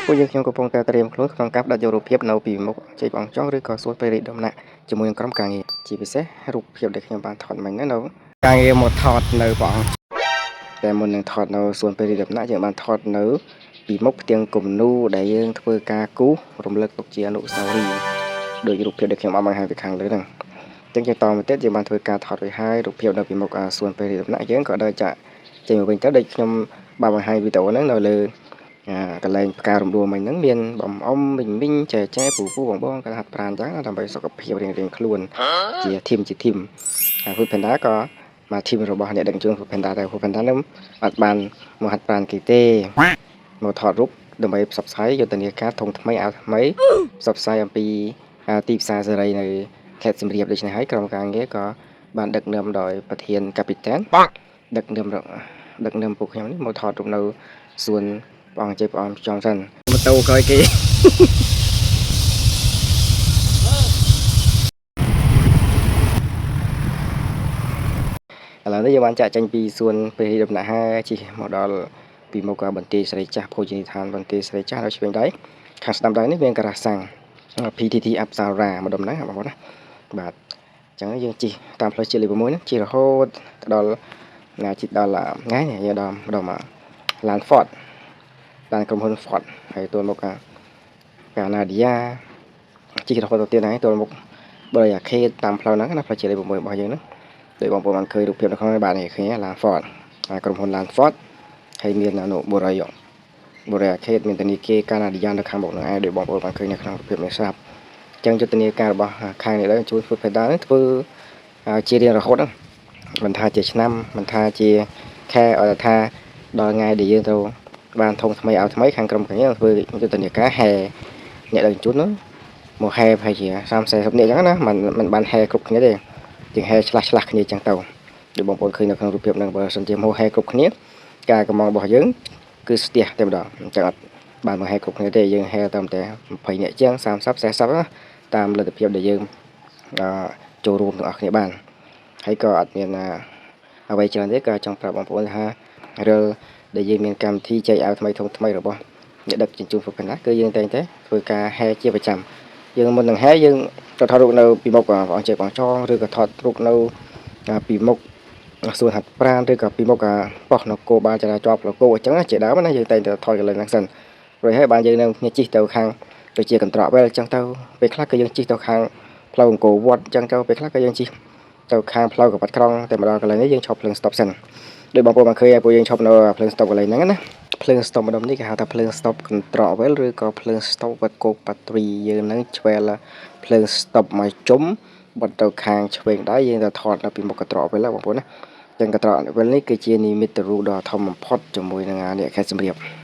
ពួកយើងខ្ញុំកំពុងតែត្រៀមខ្លួនក្នុងការផ្ដិតយករូបភាពនៅពីមុខជ័យព្រះអង្គចុងឬក៏សួនព្រះរាជដំណាក់ជាមួយនឹងក្រុមការងារជាពិសេសរូបភាពដែលខ្ញុំបានថតមិញហ្នឹងនៅការងារមកថតនៅព្រះអង្គតែមុននឹងថតនៅសួនព្រះរាជដំណាក់យើងបានថតនៅពីមុខផ្ទាំងគំនូរដែលយើងធ្វើការគូសរំលឹកទុកជាអនុស្សាវរីយ៍ដោយរូបភាពដែលខ្ញុំបានបង្ហាញពីខាងលើហ្នឹងអញ្ចឹងយើងតមកទៀតយើងបានធ្វើការថតរួចហើយរូបភាពនៅពីមុខសួនព្រះរាជដំណាក់យើងក៏ដើរចាក់ចេញមកវិញទៅដូចខ្ញុំបានបង្ហាញវីដេអូហ្នឹងនៅលើ កន្លែងផ្ការំដួលមិញហ្នឹងមានបំអុំមីងមីងចែចែពូពូបងបងក៏ហាត់ប្រាណអញ្ចឹងដើម្បីសុខភាពរៀងរៀងខ្លួនជាធីមជាធីមហើយ Food Panda ក៏មកធីមរបស់អ្នកដឹកជញ្ជូន Food Panda តែ Food Panda នឹងអត់បានមកហាត់ប្រាណគេទេមកថតរូបដើម្បីផ្សព្វផ្សាយយុទ្ធនាការធំថ្មីអាវថ្មីផ្សព្វផ្សាយអំពីទីផ្សារសេរីនៅខេត្តសៀមរាបដូច្នេះហើយក្រុមការងារក៏បានដឹកនាំដោយប្រធានកាពីតានដឹកនាំដឹកនាំពួកខ្ញុំនេះមកថតរូបនៅសួនព្រះអង្គជ័យព្រះអង្គចំសិនម៉ូតូក្រោយគេ ឥឡូវនេះយើងបានចាក់ចេញពីសួនព្រះរាជដំណាក់ហើយជិះមកដល់ពីមុខបន្ទាយស្រីចាស់ភោជនីយដ្ឋានបន្ទាយស្រីចាស់ដល់ឆ្វេងដៃខាងស្ដាំដៃនេះមានការ៉ាសាំង PTT Apsara ម្ដុំហ្នឹងបងប្អូនណាបាទអញ្ចឹងយើងជិះតាមផ្លូវជាតិលេខ6ហ្នឹងជិះរហូតទៅដល់ណាជិះដល់ថ្ងៃនេះយើងដល់ម្ដុំឡាន Ford ឡានក្រុមហ៊ុន Ford ហើយទួលមុខកាណាឌីយ៉ាជិះរហូតទៅទៀតហើយទួលមុខបរិយាខេតតាមផ្លូវហ្នឹងណាផ្លូវជាតិលេខ6របស់យើងហ្នឹងដោយបងប្អូនបានឃើញរូបភាពនៅក្នុងនេះបាទនេះឃើញឡាន Ford ហើយក្រុមហ៊ុនឡាន Ford ហើយមានអនុបុរីបុរីអាខេតមានធនាគារកាណាឌីយ៉ានៅខាងមុខនឹងឯងដោយបងប្អូនបានឃើញនៅក្នុងរូបភាពនេះស្រាប់អញ្ចឹងយុទ្ធនាការរបស់ខាងនេះដែរជួយ Food Panda នេះធ្វើជារៀងរហូតហ្នឹងមិនថាជាឆ្នាំមិនថាជាខែឲ្យថាដល់ថ្ងៃដែលយើងត្រូវបានធំថ្មីឲ្យថ្មីខាងក្រុមការងារធ្វើយុទ្ធនាការហែអ្នកដឹកជញ្ជូននោះមកហែប្រហែលជា30 40នាក់អញ្ចឹងណាមិនមិនបានហែគ្រប់គ្នាទេជាងហែឆ្លាស់ឆ្លាស់គ្នាអញ្ចឹងទៅដូចបងប្អូនឃើញនៅក្នុងរូបភាពហ្នឹងបើសិនជាមកហែគ្រប់គ្នាការកំងរបស់យើងគឺស្ទះតែម្ដងអញ្ចឹងអត់បានមកហែគ្រប់គ្នាទេយើងហែតាមតែ20នាក់ជាង30 40ណាតាមលទ្ធភាពដែលយើងចូលរួមទាំងអស់គ្នាបានហើយក៏អត់មានអ្វីច្រើនទេក៏ចង់ប្រាប់បងប្អូនថារាល់ដែលយើងមានកម្មវិធីចែកអាវថ្មីធំថ្មីរបស់អ្នកដឹកជញ្ជូន Food Panda គឺយើងតែងតែធ្វើការហែជាប្រចាំយើងមុននឹងហែយើងក៏ថតរូបនៅពីមុខព្រះអង្គចេកព្រះអង្គចងឬក៏ថតរូបនៅពីមុខសួនហាត់ប្រាណឬក៏ពីមុខប៉ុស្តិ៍នគរបាលចរាចរណ៍ផ្លូវគោអញ្ចឹងជាដើមណាយើងតែងតែថតកន្លែងហ្នឹងសិនរួចហើយបានយើងនឹងគ្នាជិះទៅខាងដូចជាកន្ត្រកវែលអញ្ចឹងទៅពេលខ្លះក៏យើងជិះទៅខាងផ្លូវអង្គរវត្តអញ្ចឹងទៅពេលខ្លះក៏យើងជិះទៅខាងផ្លូវកបាត់ក្រុងតែមកដល់កន្លែងនេះយើងឈប់ភ្លើង stop សិនដោយបងប្អូនបានឃើញហើយពួកយើងឈប់នៅភ្លើង stop កន្លែងហ្នឹងណាភ្លើង stop ម្ដុំនេះគេហៅថាភ្លើង stop កន្ត្រកវែលឬក៏ភ្លើង stop វត្តគោកប៉ាត្រីយើងនឹងឆ្វែលភ្លើង stop មកជុំបត់ទៅខាងឆ្វេងដៃយើងទៅថតនៅពីមុខកន្ត្រកវែលបងប្អូនណាចឹងកន្ត្រកវែលនេះគឺជានិមិត្តរូបដ៏ធំបំផុតជាមួយនឹងអ្នកខេត្តសៀមរាប។